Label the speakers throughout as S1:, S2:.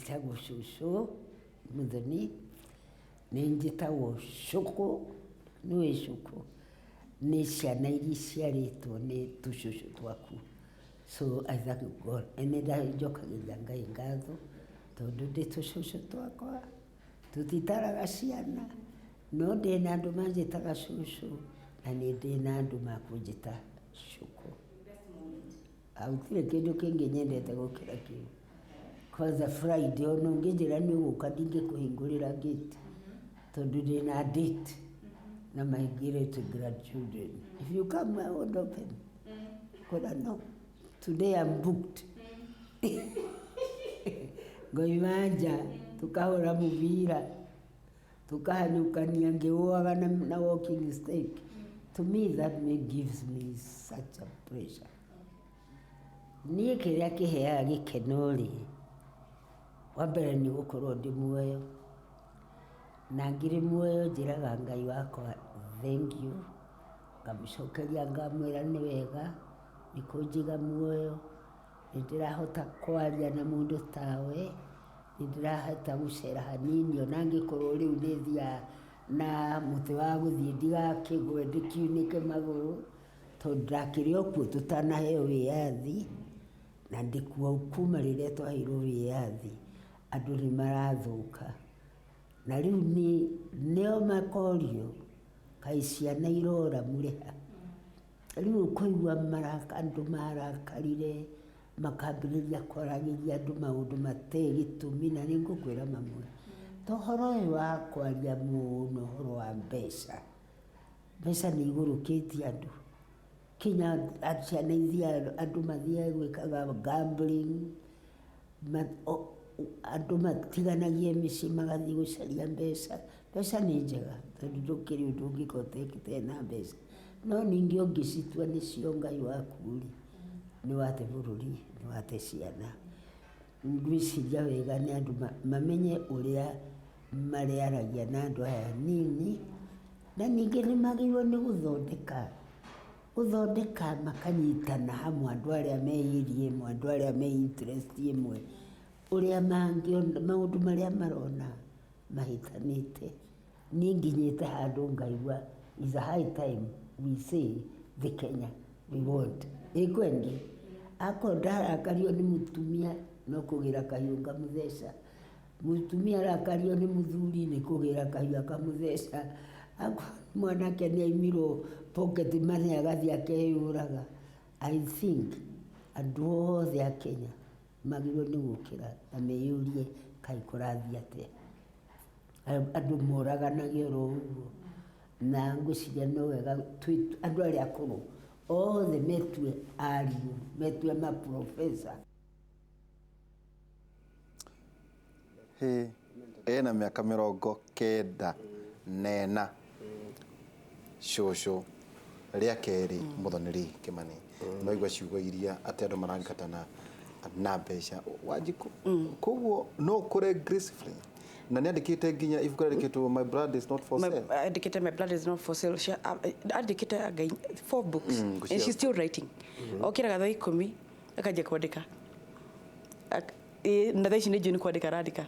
S1: Njĩtagwo cũcũ Mũthoni, nĩ njĩtagwo Cũkũ, nĩũĩ cũkũ? Nĩ ciana iria iciarĩtwo nĩ tũcũcũ twaku. So I thank God, nĩ njokagĩria Ngai ngatho tondũ ndĩ tũcũcũ twakwa, tũtitaraga ciana, no ndĩna andũ manjĩtaga cũcũ na nĩ ndĩna andũ makũnjĩta cũkũ. Gũtirĩ kĩndũ kĩngĩ nyendete gũkĩra kĩu. Kwanza Friday ona ũngĩnjĩra nĩ ũgũka ndingĩkũhingũrĩra gate tondũ ndĩna date na my great grandchildren. If you come I won't open. Kwĩra no, today I'm booked. Ngoima nja tũkahũra mũbira tũkahanyũkania ngĩũaga na walking stick. To me that gives me such a pleasure. Niĩ kĩrĩa kĩheaga gĩkeno rĩ, wa mbere nĩ gũkorwo ndĩ muoyo, na ngĩrĩ muoyo njĩraga Ngai wakwa thengiũ, ngamũcokeria ngamwĩra nĩ wega nĩ kũnjiga muoyo, nĩ ndĩrahota kwaria na mũndũ tawe, nĩ ndĩrahota gũcera hanini ona angĩkorwo rĩu nĩ thiaga na mũtĩ wa gũthiĩ ndigakĩgwe ndĩkiunĩke magũrũ. Tondũ ndakĩrĩ o kuo tũtanaheo wĩyathi, na ndĩkuo kuma rĩrĩa twaheirwo wĩyathi, andũ nĩ marathũka. Na rĩu niĩ nĩo makorio, kaĩ ciana irora mũrĩ ha? Rĩu ũkũigua andũ marakarire, makambĩrĩria kwaragĩria andũ maũndũ matarĩ gĩtũmi, na nĩ ngũkwĩra mamwe. Ta ũhoro ũyũ wa kwaria mũno ũhoro wa mbeca. Mbeca nĩ igũrũkĩtie andũ, kinya ciana ithiaga, andũ mathiaga gwĩkaga gambling, andũ matiganagie mĩciĩ magathiĩ gũcaria mbeca. Mbeca nĩ njega tondũ ndũkĩrĩ ũndũ ũngĩka ũtarĩ na mbeca, no ningĩ ũngĩcitua nĩcio Ngai waku rĩ, nĩ wate bũrũri, nĩ wate ciana. Ngwĩciria wega nĩ andũ mamenye ũrĩa marĩaragia na andũ aya anini, na ningĩ nĩ magĩrĩirwo nĩ gũthondeka, gũthondeka makanyitana hamwe andũ arĩa me area ĩmwe, andũ arĩa me interest ĩmwe, ũrĩa mangĩona, maũndũ marĩa marona mahĩtanĩte. Niĩ nginyĩte handũ ngaigua is a high time we say the Kenya we want. Ĩ kwendi? Akorwo ndarakario nĩ mũtumia no kũgĩra kahiũ ngamũtheca. Mũtumia arakario nĩ mũthuri nĩ kũgĩra kahiũ akamũtheca. Akorwo mwanake nĩ aimirwo pocket money agathiĩ akeyũraga. I think andũ othe a Kenya magĩrĩirwo nĩ gũkĩra na meyũrie kaĩ kũrathiĩ atĩa. Andũ moraganage oro ũguo. Na ngwĩciria no wega andũ arĩa akũrũ othe metue arimũ, metue ma professor.
S2: Hĩ, ena mĩaka 94 cũcũ rĩa kerĩ Mũthoni Kĩmani no igua ciugo iria atĩ andũ marangatana na mbeca. Wanjikũ, koguo no ũkũre gracefully, na nĩ andĩkĩte nginya ibuku rĩandĩkĩtwo "My Blood Is Not For Sale".
S3: Andĩkĩte "My Blood Is Not For Sale". Andĩkĩte anga four books and she's still writing. Okĩraga thaa 10 akanjia kwandĩka. Na thaa ici nĩ njũĩ nĩ kwandĩka arandĩka.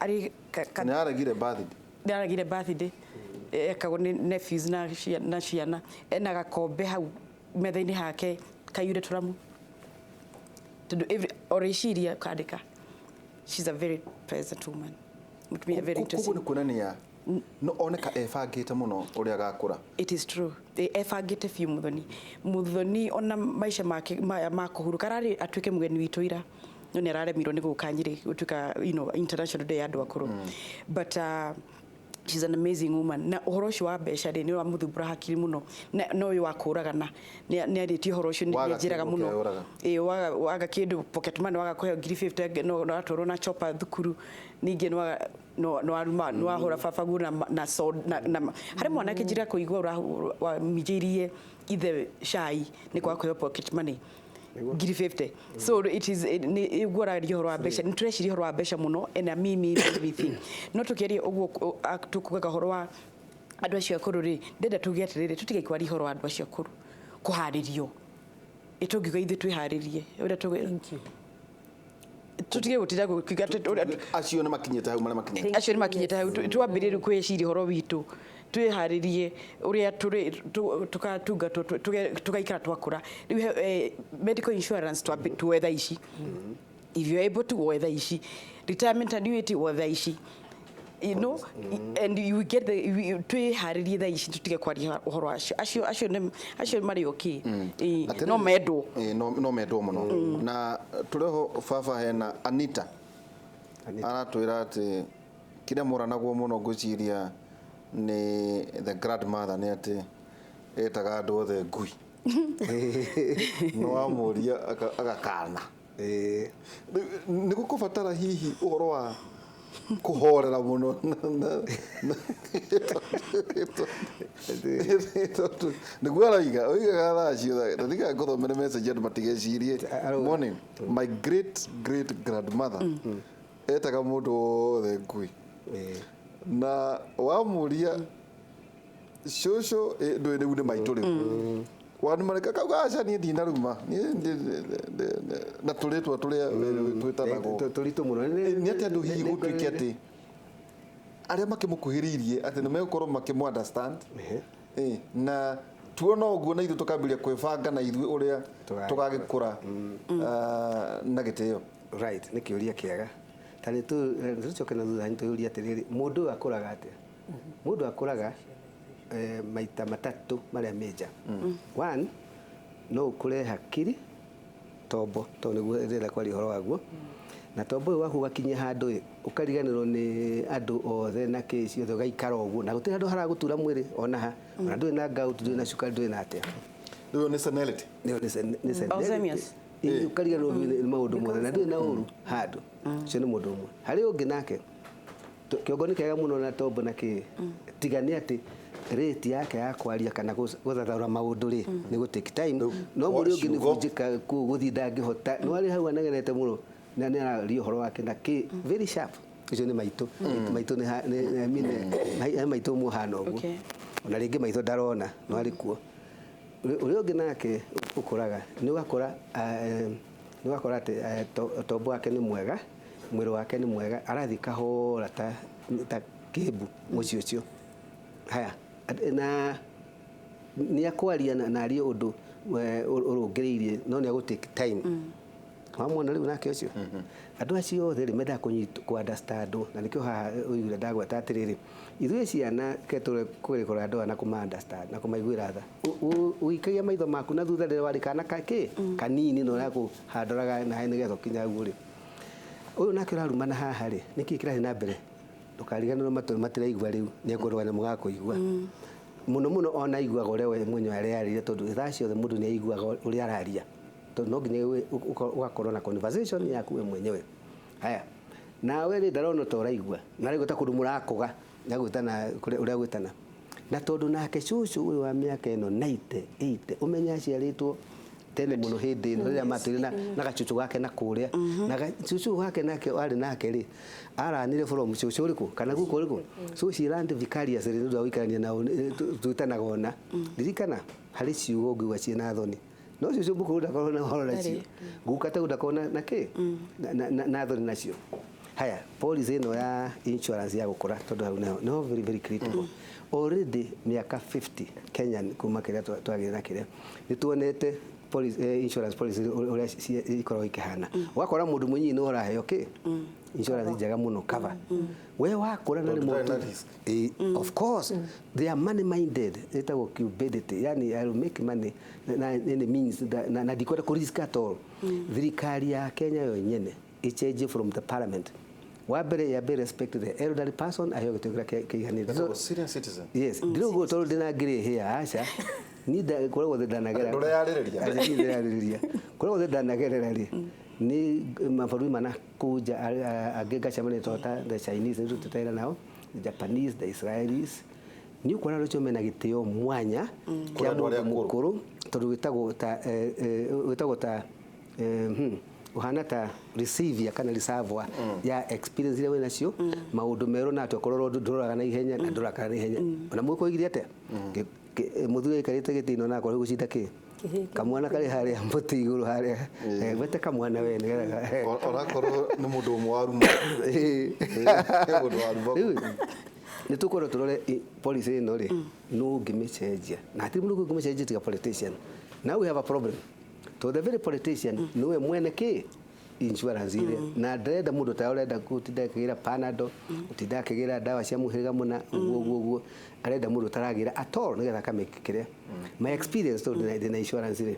S3: Arĩ
S2: Nĩ aregire birthday.
S3: Nĩ aregire birthday ekagwo nĩ nephews na ciana. Ena gakombe hau metha-inĩ hake kaiyũre tũramu tondũ every o rĩciria kandĩka. She's a very pleasant woman, mũtumia very
S2: Koguo
S3: interesting.
S2: Nĩ kuonania no oneka ebangĩte mũno ũrĩa agakũra.
S3: It is true. Ebangĩte biũ Mũthoni. Mũthoni ona maica make maya ma kũhurũka ararĩ atuĩke mũgeni witũ ira, no nĩ araremirwo nĩ gũka Nyĩrĩ gũtuĩka International Day ya andũ akũrũ. But she's an amazing woman, na ũhoro ũcio wa mbeca rĩ, nĩ ũramũthumbũra hakiri mũno, na ũyũ wa kũragana nĩ arĩtie ũhoro ũcio nĩ
S2: Waga
S3: njĩraga
S2: kĩndũ
S3: mũno.
S2: ũkeyũraga.
S3: Ĩĩ, waga kĩndũ, pocket money, waga kũheo ngiri 50, no atwarwo na chopper thukuru, ningĩ nĩ waga no waruma nĩ wahũra baba guo na so na harĩ mwanake njĩra kũigua wamijĩirie ithe cai nĩ kwaga kũheo pocket money ngiri 50. So it is nĩ ũguo ũraria ũhoro wa mbeca, nĩ tũreciria ũhoro wa mbeca mũno and a me me me thing, no tũkĩaria ũguo tũkugaga ũhoro wa andũ acio akũrũ rĩ, ndenda tuge atĩrĩrĩ, tũtige kwaria ũhoro wa andũ acio akũrũ kũharĩrio, ĩ tũngiuga ithuĩ twĩharĩrie ũrĩa
S4: Thank you.
S3: Tutige gũtinda gũkiuga
S2: Acio nĩ makinyĩte hau, marĩa makinyĩte.
S3: Acio nĩ makinyĩte hau. Twambĩrĩrie rĩu kwĩciria ũhoro witũ, twĩharĩrie ũrĩa tũrĩ tũgatungatwo, tũgaikara twakũra. Rĩu medical insurance tuoe thaa ici, if you are able to, woe thaa ici. Retirement annuity, woe thaa ici, and you get the twĩharĩrie thaa ici, tũtige kwaria ũhoro acio acio nĩ acio marĩ okay.
S2: Atĩrĩrĩ,
S3: no mendwo.
S2: No mendwo mũno. Na tũrĩ ho baba, hena Anita.
S4: Anita.
S2: Aratwĩra atĩ kĩrĩa mũranagwo mũno, ngwĩciria nĩ the grandmother, nĩ atĩ etaga andũ othe ngui, no wamũria agakana. Nĩ gũkũbatara hihi ũhoro wa kũhorera mũno tondũ nĩguo arauga, oigaga thaa cio na ndiga ngũthomere message andũ matigecirie.
S4: Arauga.
S2: Morning, my great great grandmother etaga mũndũ wothe ngui, na wamũria cũcũ, ndũĩ rĩu nĩ maitũ, rĩu wanumarĩka kauga aca, niĩ ndinaruma. Niĩ na tũrĩtwa tũrĩa twĩtanagwo.
S4: Tũritũ mũno.
S2: Nĩ atĩ andũ hihi gũtuĩke atĩ arĩa makĩmũkuhĩrĩirie atĩ nĩ megũkorwo makĩmũ understand. Na tuona ũguo na ithuĩ tũkambĩrĩria kwĩbanga na ithuĩ ũrĩa
S4: Tũgagĩkũra.
S2: Tũgagĩkũra na gĩtĩo.
S4: Right, nĩ kĩũria kĩega. Ta nĩ tũcoke na thutha tũyũrie atĩrĩrĩ, mũndũ ũyũ akũraga atĩa? Mũndũ akũraga maita matatũ marĩa major. One, no ũkũre hakiri, tombo, tondũ nĩguo ndĩrenda kwaria ũhoro waguo. Na tombo ũyũ waku ũgakinya handũ ĩ, ũkariganĩrwo nĩ andũ othe na kĩ ciothe, ũgaikara ũguo na gũtirĩ handũ haragũtura mwĩrĩ ona ha, ona ndũrĩ na gout, ndũrĩ na cukari, ndũrĩ na atĩa.
S2: Rĩu nĩ senility.
S4: Nĩyo nĩ senility.
S3: Alzheimer's.
S4: Ĩĩ, ũkariganĩrwo biũ nĩ maũndũ mothe na ndũrĩ na ũru handũ. Ũcio nĩ mũndũ ũmwe. Harĩ ũngĩ nake kĩongo nĩ kĩega mũno na tombo na kĩ, tiga nĩ atĩ rate yake ya kwaria kana gũthathaũra maũndũ rĩ, nĩ gũ take time.
S2: Rĩu,
S4: no mũrĩ ũngĩ nĩ
S2: ciugo.
S4: bunjĩka kũu gũthiĩ ndangĩhota, no arĩ hau anegenete mũno na nĩ araria ũhoro wake na kĩ, very sharp. Ũcio nĩ maitũ. Maitũ nĩ I mean, he maitũ ũmwe ũhana ũguo. Ona rĩngĩ maitho ndarona, no arĩ kuo. Ũrĩa ũngĩ nake ũkũraga nĩ ũgakora, nĩ ũgakora atĩ tombo wake nĩ mwega, mwĩrĩ wake nĩ mwega, arathiĩ kahora ta kĩmbu mũciĩ ũcio. Haya, na nĩ akwaria na arie ũndũ ũrũngĩrĩirie, no nĩ agũ take time. Wamwona rĩu nake ũcio, andũ acio othe rĩ, mendaga kũnyitwo, kũ understand, na nĩkĩo haha ũiguire ndagweta atĩrĩrĩ, ithuĩ ciana ke tũre kũrĩkũra andũ aya na kũma understand na kũmaiguĩra tha. Ũikagia maitho maku na thutha rĩrĩa warĩ kana kĩ kanini na ũrĩa kũhandoraga na nĩgetha ũkinye hau rĩ. Ũyũ nake ũrarumana haha rĩ, nĩkĩ kĩrathiĩ na mbere? Ndũkariganĩrwo matũ matiraigua, rĩu nĩ ekũrũga nyamũ ga kũigua mũno mũno, ona aiguaga ũrĩa we mwenyewe areyarĩria, tondũ thaa ciothe mũndũ nĩ aiguaga ũrĩa araria, tondũ no nginya ũgakorwo na conversation yaku we mwenyewe. Haya, nawe rĩ, ndarona ta ũraigua na araigua ta kũndũ mũrakũga agwĩtana ũrĩa gwĩtana, na tondũ nake cũcũ ũyũ wa mĩaka ĩno 90, 80, ũmenye aciarĩtwo tene mũno hĩndĩ ĩno rĩrĩa matũire na gacucu gake na kũrĩa na gacucu gake nake arĩ nake rĩ, aranire from cucu ũrĩkũ kana guka ũrĩkũ. So she learned vicariously nĩ ũndũ wa gũikarania nao. Twĩtanaga ona ririkana harĩ ciugo ũngĩigua ciĩna thoni, no cucu mũkũrũ ndakorwo na ũhoro nacio, guka tau ndakorwo na kĩ na thoni nacio. Haya, policy ĩno ya insurance ya gũkũra, tondũ hau nĩho very very critical. Already mĩaka 50 Kenya kuma kĩrĩa twagĩire na kĩrĩa nĩ tuonete policy, insurance policy ũrĩa ikoragwo ikĩhana, ũgakora mũndũ mũnyinyi nĩ ũraheo kĩ insurance njega mũno cover we wakũra na nĩ
S2: Tondũ ndarĩ na
S4: mũndũ
S2: risk.
S4: Of course they are money minded, ĩtagwo cupidity, yani I will make money na any means, na ndikwenda kũ risk at all. Thirikari ya Kenya yo nyene ichange from the parliament wa mbere ya be respect the elderly person, aheo gĩtĩo kĩrĩa kĩiganĩire.
S2: Etagwo senior citizen.
S4: Yes, ndirauga tondũ ndĩna grey hair, aca, ni kũrĩa guothe ndanagera.
S2: Ndũreyarĩrĩria.
S4: Aca, niĩ ndĩreyarĩrĩria kũrĩa guothe ndanagerera rĩ, nĩ mabũrũri mana kũnja angĩ ngacemania ta the Chinese nĩ tũtetaira nao, the Japanese, the Israelis, nĩ ũkuona andũ acio mena gĩtĩo mwanya
S2: Kũrĩ
S4: kĩa
S2: andũ arĩa
S4: mũndũ
S2: akũrũ.
S4: mũkũrũ, tondũ wĩtagwo ta ũhana ta receiver kana reservoir ya experience iria wĩ nacio, maũndũ merũ, na atĩ okorwo ndũroraga na ihenya na ndũrakara na ihenya, ona mũgĩkũ oigire atĩa. Mũthuri aikarĩte gĩtĩ-inĩ onakorwo gũcinda kĩ kamwana karĩ harĩa mũtĩ igũrũ harĩa. Wete kamwana we nĩgetha
S2: Onakorwo nĩ mũndũ ũmwe wa ruma. Mũndũ wa ruma.
S4: Rĩu nĩ tũkwenda tũrore policy ĩno rĩ, nũ ũngĩmĩcenjia, na hatirĩ mũndũ ũngĩmĩcenjia tiga politician. Now we have a problem to the very politician nĩwe mwene kĩ insurance ĩrĩa, na ndĩrenda mũndũ ta ũrenda gũtinda akĩgĩra Panadol, gũtinda akĩgĩra ndawa cia mũhĩrĩga mũna, ũguo ũguo ũguo. Arenda mũndũ ũtaragĩra at all nĩgetha akamake kĩrĩa. My experience, tondũ ndĩna insurance rĩ,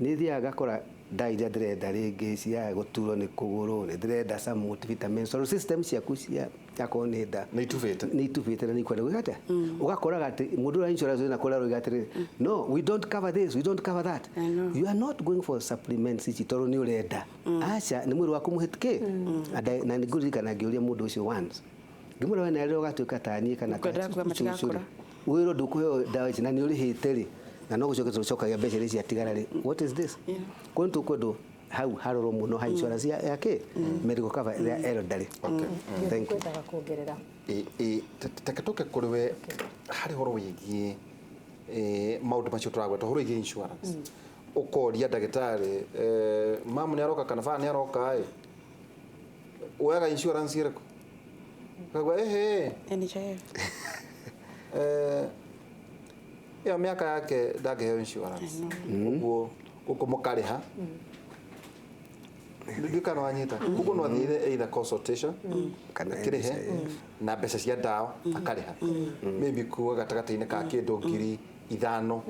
S4: nĩ thiaga ngakora ndawa iria ndĩrenda, rĩngĩ cia gũturwo nĩ kũgũrũ, nĩ ndĩrenda some multivitamins, tondũ system ciaku cia akorwo nĩ nda
S2: Nĩ itubĩte.
S4: Nĩ itubĩte na nĩ ikwenda gwĩka atĩa. Ũgakoraga atĩ mũndũ ũrĩa insurance wĩna kũrĩa aroiga atĩrĩrĩ, "No, we don't cover this, we don't cover that."
S3: I know.
S4: You are not going for supplements ici tondũ nĩ ũrenda, aca, nĩ mwĩrĩ waku mũhĩtũkĩ. Na nĩ ngũririkana ngĩũria mũndũ ũcio once, ngĩmwĩra, "We narĩo ũgatuĩka ta niĩ kana ta
S3: Ngwendaga kuga
S4: cũcũ rĩ,
S3: matigakũra.
S4: wĩrwo ndũkũheo ndawa ici na nĩ ũrĩhĩte rĩ, na no gũcokia tũcokagia mbeca iria ciatigara rĩ, what is this?" Kwa nĩ tũkwendwo hau harorwo mũno ha insurance ya kĩ medical cover ya elderly.
S2: Okay.
S4: Thank you.
S5: Kwendaga kuongerera.
S2: Reke tũke kũrĩ we harĩ ũhoro wĩgiĩ maũndũ macio tũragweta, ũhoro wĩgiĩ insurance. Ũkoria ndagĩtarĩ, mamu nĩ aroka kana baba nĩ aroka ĩ, woyaga insurance ĩrĩkũ? Kagua ehe.
S3: NHIF.
S2: Ĩyo mĩaka yake ndangĩheo insurance, ũguo gũkũ mũkarĩha. Ndiũĩ kana wanyita. Koguo no athire either consultation
S4: Kana
S2: akĩrĩhe
S4: NHIF.
S2: Na mbeca cia ndawa akarĩha maybe kuga gatagatĩ-inĩ ka kĩndũ 5,000,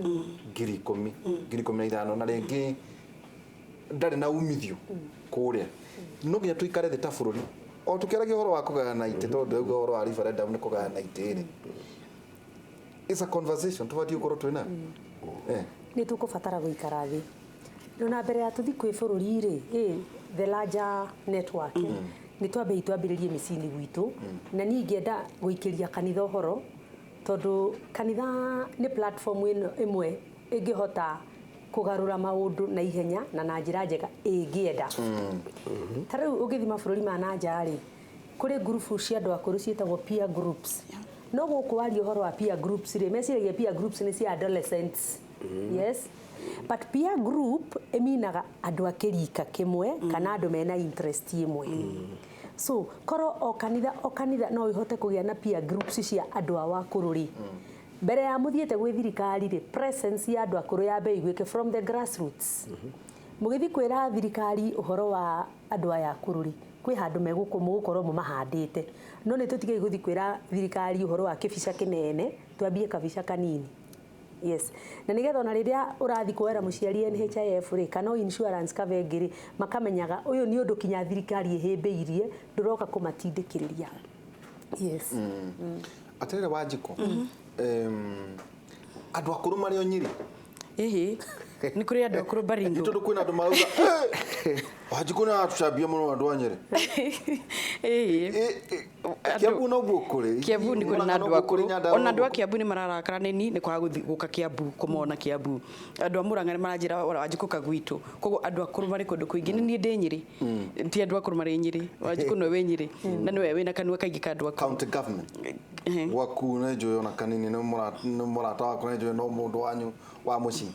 S2: 10,000, 15,000, na rĩngĩ ndarĩ na umithio kũrĩa. No nginya tũikare thĩ ta bũrũri o tũkĩaragia ũhoro wa kũgayana itĩ, tondũ ndĩrauga ũhoro wa referendum nĩ kũgayana itĩ rĩ. It's a conversation tũbatiĩ gũkorwo twĩna.
S5: Nĩ tũkũbatara gũikara thĩ na mbere ya tũthi kwĩ bũrũri rĩ, the larger network, nĩ twambei twambĩrĩrie mĩciĩ-inĩ gwitũ. Na niĩ ingĩenda gũikĩria kanitha ũhoro, tondũ kanitha nĩ platform ĩno ĩmwe ĩngĩhota kũgarũra maũndũ na ihenya na njĩra njega ĩngĩenda. Ta rĩu ũngĩthiĩ mabũrũri ma na nja rĩ, kũrĩ ngurubu cia andũ akũrũ ciĩtagwo peer groups. No gũkũ waria ũhoro wa peer groups rĩ, meciragia peer groups nĩ cia adolescents. Yes, but peer group ĩminaga andũ a kĩrika kĩmwe kana andũ mena interest ĩmwe. So korwo o kanitha o kanitha no ĩhote kũgĩa na peer groups cia andũ ao akũrũ rĩ, mbere ya mũthiĩte gwĩ thirikari rĩ, presence ya andũ akũrũ yambe iguĩke from the grassroots. Mũgĩthiĩ kwĩra thirikari ũhoro wa andũ aya akũrũ rĩ, kwĩ handũ megũkũ mũgũkorwo mũmahandĩte. No nĩ tũtigei gũthiĩ kwĩra thirikari ũhoro wa kĩbica kĩnene, twambie kabica kanini. Yes, na nĩgetha ona rĩrĩa ũrathiĩ kuoera mũciari NHIF rĩ, kana o insurance cover ĩngĩ rĩ, makamenyaga ũyũ nĩ ũndũ kinya thirikari ĩhĩmbĩirie, ndũroka kũmatindĩkĩrĩria. Yes.
S2: Atĩrĩrĩ Wanjikũ, andũ akũrũ marĩ o Nyĩrĩ?
S3: Ĩhĩ, nĩ kũrĩ andũ akũrũ
S2: Nĩ
S3: Baringo.
S2: tondũ kwĩna andũ marauga, "Eh, Wanjikũ nĩ aratũcambia mũno andũ a Nyĩrĩ."
S3: Ĩhĩ.
S2: Kiambu noguo kũrĩ?
S3: Kiambu nĩ kũrĩ na
S2: Murang'a
S3: andũ
S2: noguo kũrĩ,
S3: akũrũ.
S2: Nyandarua
S3: Ona andũ
S2: noguo
S3: a Kiambu nĩ mararakara nĩ ni nĩ kwaga gũthiĩ gũka Kiambu kũmona Kiambu. Andũ a Murang'a nĩ maranjĩra ora Wanjikũ ka gwitũ. Koguo andũ akũrũ marĩ kũndũ kũingĩ. Nĩ niĩ ndĩ Nyĩrĩ, ti andũ akũrũ marĩ Nyĩrĩ. Wanjikũ nĩwe wĩ Nyĩrĩ na nĩwe wĩna kanua kaingĩ ka andũ akũrũ.
S2: County government gwaku nĩ njũĩ ona kanini nĩ mũrata wakwa, nĩ njũĩ no mũndũ wanyu wa mũciĩ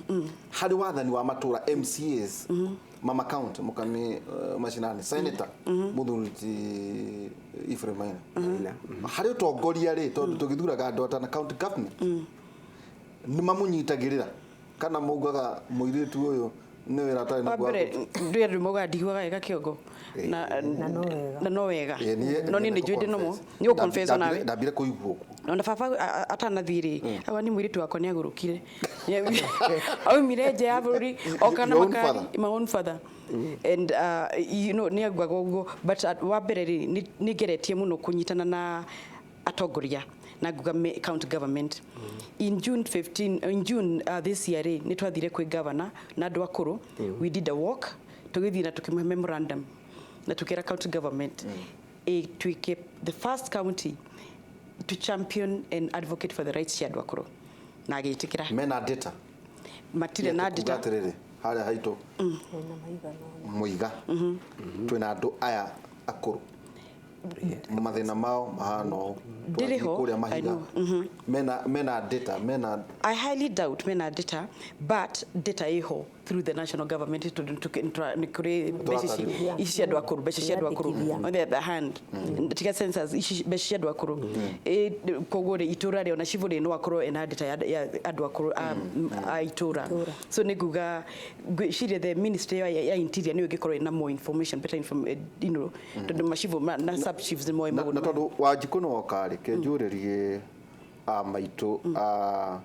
S2: harĩ wathani wa matũra, MCAs, mama county mũkami, macinani, senator mũthuri ti Ephraim Maina
S4: Maina.
S2: Harĩ ũtongoria rĩ, tondũ tũgĩthuraga andũ atana, county government nĩ mamũnyitagĩrĩra kana maugaga mũirĩtu ũyũ nĩ wĩra atarĩ
S3: Wa
S2: naguo wa
S3: mbere
S2: kũruta?
S3: ndĩ andũ maugaga ndiguaga wega kĩongo na
S5: Na no wega.
S3: Na no wega.
S2: Ĩĩ,
S3: No niĩ nĩ njũĩ ndĩ nomo nĩ ũconfess onawe.
S2: Ndambire kũigua ũguo.
S3: Ona baba atanathiĩ rĩ, auga nĩ mũirĩtu wakwa nĩ agũrũkire, aumire nja ya bũrũri oka na
S2: Your own
S3: makari.
S2: father?
S3: My own father. And nĩ augaga ũguo, but wa mbere rĩ, nĩ ngeretie mũno kũnyitana na atongoria na nguga county government. In June 15, in June this year rĩ, nĩ twathire kwĩ governor na andũ akũrũ. We did a walk, tũgĩthiĩ na tũkĩmũhe memorandum na tũkĩra county government ĩtuĩke the first county to champion and advocate for the rights cia andũ akũrũ, na agĩtĩkĩra.
S2: Mena data?
S3: Matirĩ na
S2: Kuga
S3: data.
S2: atĩrĩrĩ, harĩa haitũ
S5: Mena maigana ũna.
S2: Mũiga twĩna andũ aya akũrũ. Mathĩna mao mahana ũũ.
S3: Ndĩrĩ ho,
S2: Twathiĩ kũrĩa
S3: I
S2: mahiga
S3: know.
S2: mena data mena
S3: I highly doubt mena data, but data iho through the national government tondũ nĩ kũrĩ mbeca ici cia andũ akũrũ, mbeca cia andũ akũrũ.
S5: Tũrandĩkithia.
S3: On the other hand, tiga census ici, mbeca cia andũ akũrũ. Koguo rĩ, itũra rĩ, ona cibũ rĩ, no akorwo ena data ya andũ akũrũ a itũra. So nĩ nguga ngwĩciria the ministry ya interior nĩyo ĩngĩkorwo ĩna more information, better information, tondũ macibũ na sub chiefs nĩ moĩ
S2: na
S3: maũndũ
S2: na
S3: maya.
S2: tondũ Wanjikũ nĩ woka rĩ, kenjũrĩrie a maitũ a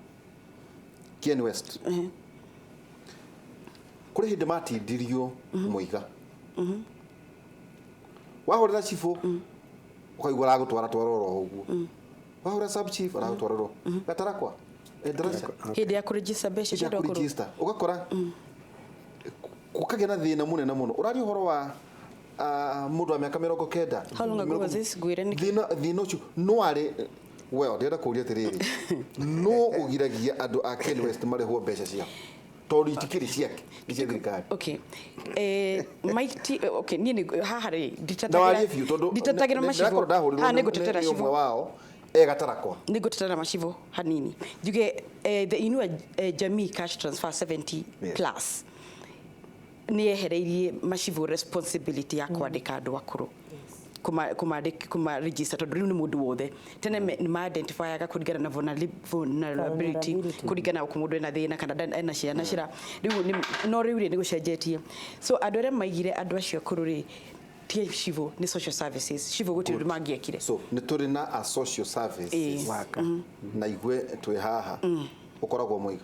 S2: Kieni West, kũrĩ hĩndĩ matindirio mũiga wahũrĩra cibũ ũkaigua aragũtwara twara oro ũguo, wahũrĩra sub chief aragũtwara oro gatarakwa, ndaraca.
S3: Hĩndĩ ya kũregister mbeca cia andũ akũrũ.
S2: Kũregister ũgakora gũkagĩa na thĩna mũnene mũno. Ũraria ũhoro wa mũndũ wa mĩaka 90.
S3: How long ago was this? Ngwĩre nĩkĩ?
S2: Thĩna ũcio no arĩ, well, ndĩrenda kũũria atĩrĩrĩ, no ũgiragia andũ a Ken West marĩhwo mbeca ciao tondũ itikĩrĩ ciake, nĩ cia thirikari?
S3: Okay. Maiti, okay, niĩ nĩ haha rĩ,
S2: Na warie biũ tondũ
S3: nditetagĩra macibũ.
S2: ndĩrakorwo ndahũrĩrwo
S3: Haha nĩ ngũtetera
S2: nĩ ũmwe
S3: cibũ.
S2: wao e Gatarakwa.
S3: Nĩ ngũtetera macibũ hanini. Njuge the Inua Jamii cash transfer 70 plus nĩ yehereirie macibũ responsibility ya kwandĩka andũ akũrũ, kuma register, tondũ rĩu nĩ mũndũ wothe. Tene nĩ ma-identifyaga kũringana na vulnerability,
S5: Vulnerability.
S3: kũringana na mũndũ ena thĩna kana ena ciana cira rĩu no rĩu rĩ, nĩ gũcenjetie. So andũ arĩa maigire andũ acio akũrũ rĩ, ti civũ, nĩ social services. Civũ gũtirĩ ũndũ mangĩekire.
S2: So nĩ tũrĩ na a social services
S4: Waka.
S2: Na igue twĩ haha ũkoragwo mũiga.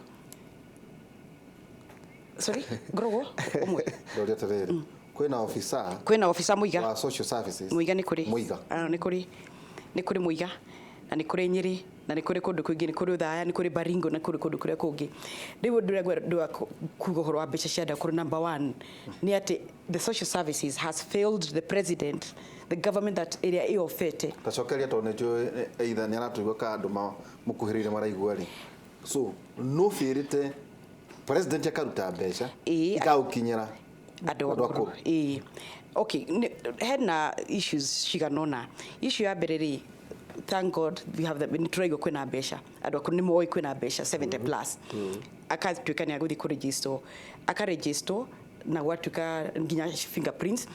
S3: Sorry, ngoragwo ũmwe.
S2: Ndoria atĩrĩrĩ, kwĩna officer
S3: Kwĩna officer mũiga.
S2: wa social services?
S3: Mũiga nĩ kũrĩ.
S2: Mũiga.
S3: Ah, nĩ kũrĩ mũiga na nĩ kũrĩ Nyĩrĩ na nĩ kũrĩ kũndũ kũingĩ, nĩ kũrĩ Othaya, nĩ kũrĩ Baringo na kũrĩ kũndũ kũrĩa kũngĩ. Rĩu ũndũ ũrĩa ngwenda kuga ũhoro wa mbeca cia andũ akũrũ, number one nĩ atĩ the social services has failed the president, the government that ĩrĩa ĩofete.
S2: Tacokeria tondũ nĩ njũĩ either nĩ aratũigua ka andũ mũkuhĩrĩirie maraigua rĩ. So no bĩrĩte president akaruta mbeca ikagũkinyĩra
S3: andũ
S2: andũ
S3: akũrũ?
S2: Akũrũ.
S3: Ĩĩ, okay, hena issues cigana ũna. Issue ya mbere rĩ, thank God we have the, nĩ tũraigua kwĩna mbeca, andũ akũrũ nĩ moĩ kwĩna mbeca 70 plus, akatuĩka nĩ agũthiĩ kũregister, akaregister na gwatuĩka nginya fingerprints,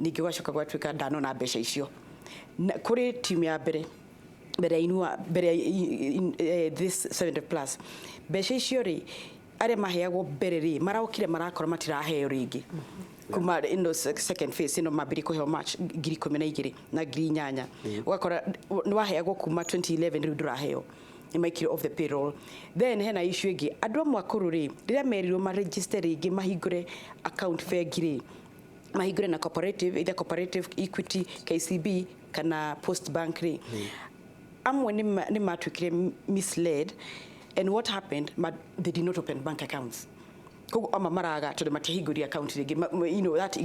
S3: ningĩ gwacoka gwatuĩka ndanona mbeca icio. Na kũrĩ timu ya mbere, mbere ya Inua, mbere ya this 70 plus mbeca icio rĩ, arĩa maheagwo mbere rĩ, maraokire marakora matiraheo rĩngĩ kuma ino second phase ino mambĩrĩrie kũheo March 12,000 na 8,000. Ũgakora nĩ waheagwo kuma 2011, rĩu ndũraheo, nĩ maikire off the payroll. Then hena issue ĩngĩ, andũ amwe akũrũ rĩ, rĩrĩa merirwo maregister rĩngĩ, mahingũre account bengi rĩ, mahingũre na cooperative, either Cooperative, Equity, KCB kana Post Bank rĩ, amwe nĩ matuĩkire misled, and what happened, they did not open bank accounts. Koguo ama maraga tondũ matiahingũrire account rĩngĩ. That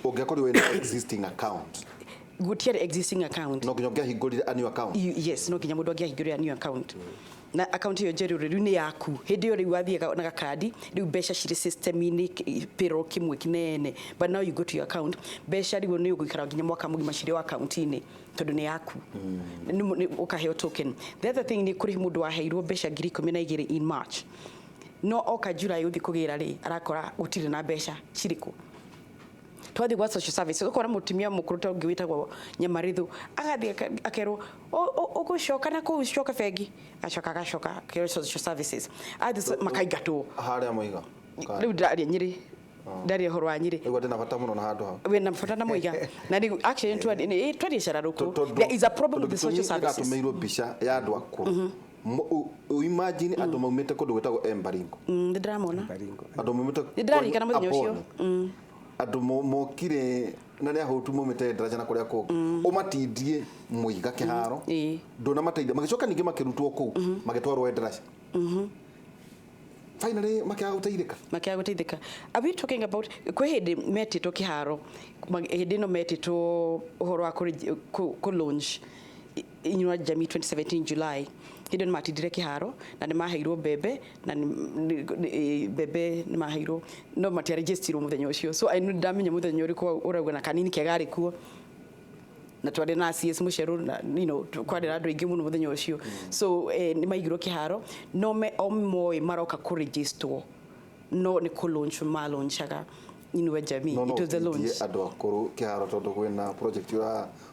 S2: Ũngĩakorirwo wĩna existing account?
S3: Gũtiarĩ existing account.
S2: No nginya ũngĩahingũrire a new account?
S3: Yes, no nginya mũndũ angĩahingũrire new account, na account ĩyo njerũ rĩ, rĩu nĩ yaku. Hĩndĩ ĩyo rĩu wathiaga na gakandi, rĩu mbeca cirĩ system-inĩ, payroll kĩmwe kĩnene, but now you go to your account, mbeca rĩu nĩ ũgũikara nginya mwaka mũgima cirĩ o account-inĩ tondũ nĩ yaku. Ũkaheo token. The other thing, nĩ kũrĩ mũndũ waheirwo mbeca 12,000 in March, no oka July ũthiĩ kũgĩra rĩ, arakora gũtirĩ na mbeca cirĩkũ. Twathiĩ gwa social service, ũkora mũtumia mũkũrũ ta ũngĩ wĩtagwo Nyamarithu agathiĩ akerwo, "Ũgũcoka na kũu, coka bengi." Agacoka, agacoka akerwo social services athiĩ makaingatwo.
S2: Harĩa mũiga?
S3: Rĩu ndaria Nyĩrĩ, ndaria ũhoro wa Nyĩrĩ.
S2: Rĩu ndĩna bata mũno na handũ hau.
S3: Wĩna bata na mũiga na rĩu actually twarie cararũkũ, there is a problem with the social services.
S2: Ndatũmĩirwo mbica ya andũ akũrũ. Imagine andũ maumĩte kũndũ gwĩtagwo Embaringo.
S3: Nĩ ndĩramona.
S4: Baringo.
S2: Andũ maumĩte
S3: Nĩ ndĩraririkana mũthenya ũcio.
S2: Aboni. Andũ mokire na nĩ ahũtu, maumĩte ndaraca na kũrĩa kũngĩ, ũmatindie mũiga kĩharo ndũnamateithia, magĩcoka ningĩ makĩrutwo kũu magĩtwarwo ndaraca, finally makĩaga gũteithĩka.
S3: Makiaga gũteithĩka. Are we talking about kwĩ hĩndĩ metĩtwo kĩharo, hĩndĩ ĩno metĩtwo ũhoro wa kũ launch Inua Jamii 2017 July, hĩndĩ ĩyo nĩ matindire kĩharo na nĩ maheirwo mbembe na mbembe nĩ maheirwo, no matiaregistirwo mũthenya ũcio. So I ndamenya mũthenya ũrĩkũ ũrauga na kanini kega arĩ kuo. Na twarĩ na CS Mucheru na kwarĩ na andũ aingĩ mũno mũthenya ũcio. So nĩ maigirwo kĩharo no me o moĩ maroka kũregisterwo, no nĩ kũ launch malaunchaga Inua Jamii.
S2: No
S3: It was a launch.
S2: Ũtindie andũ akũrũ kĩharo tondũ kwĩna project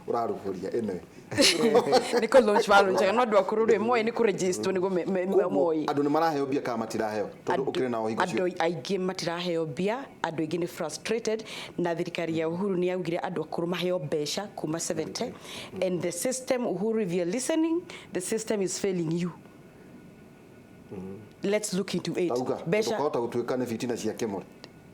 S2: ũrarugũria ĩno.
S3: Nĩ kũ launch malaunchaga, no andũ akũrũ rĩ, moĩ nĩ kũregisterwo nĩguo moĩ.
S2: Andũ nĩ maraheo mbia kana matiraheo, tondũ ũkĩrĩ nao hingo
S3: Andũ
S2: ciothe?
S3: Aingĩ matiraheo mbia. Andũ aingĩ nĩ frustrated na thirikari ya Uhuru. Nĩ yaugire andũ akũrũ maheo mbeca kuma 70, and the system, Uhuru, if you're listening, the system is failing you. Let's look into it.
S2: Tauga
S3: Mbeca
S2: ndũkahota gũtuĩka nĩ bitina cia kĩmũrĩ.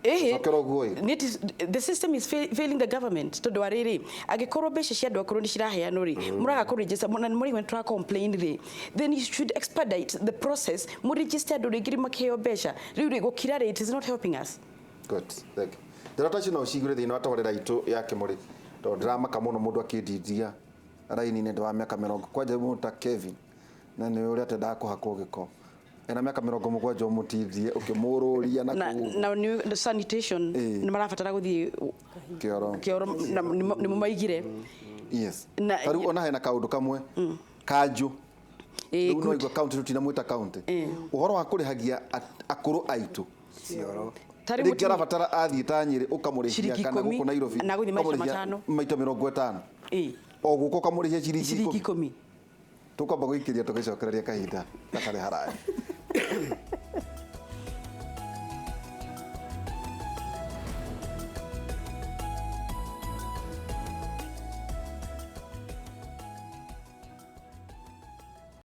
S3: Ĩhĩ.
S2: Cokera ũguo ĩ.
S3: The system is failing the government, tondũ wa rĩrĩ, angĩkorwo mbeca cia andũ akũrũ nĩ ciraheanwo rĩ, mũraga kũregister na mũraigua nĩ tũra complain rĩ, then you should expedite the process, mũregister andũ rĩngĩ makĩheo mbeca. Rĩu rĩ, gũkira rĩ, it is not helping us.
S2: Good, thank you. Nderota icio no ũcigure thĩinĩ wa tabarĩra itũ ya kĩmũrĩ, tondũ ndĩramaka mũno mũndũ akĩndindia raini-inĩ ndĩ wa mĩaka 40 kwanja. Mũndũ ta Kevin na nĩ ũrĩa atendaga kũhakwo gĩko, ena mĩaka 70, ũmũtindie ũkĩmũrũria na
S3: na
S2: kũu.
S3: Na nĩ sanitation nĩ marabatara gũthiĩ
S2: kĩoro.
S3: Kĩoro na nĩ mũmaigire.
S2: Ta rĩu ona hena kaũndũ kamwe kanjũ. Rĩu no
S3: Good.
S2: igua kaunti tũtinamwĩta kaunti, ũhoro wa kũrĩhagia akũrũ aitũ.
S4: Cioro.
S3: Ta rĩu
S2: Rĩngĩ
S3: mũtumia
S2: arabatara athiĩ ta Nyĩrĩ ũkamũrĩhia
S3: Ciringi
S2: kana
S3: 10,
S2: gũkũ Nairobi
S3: na gũthiĩ maita
S2: ũkamũrĩhia
S3: 5.
S2: Maita 50. O gũkũ ũkamũrĩhia ciringi
S3: Ciringi
S2: 10.
S3: 10.
S2: Tũkwamba gũikĩria tũgĩcokereria kahinda gatarĩ haraya.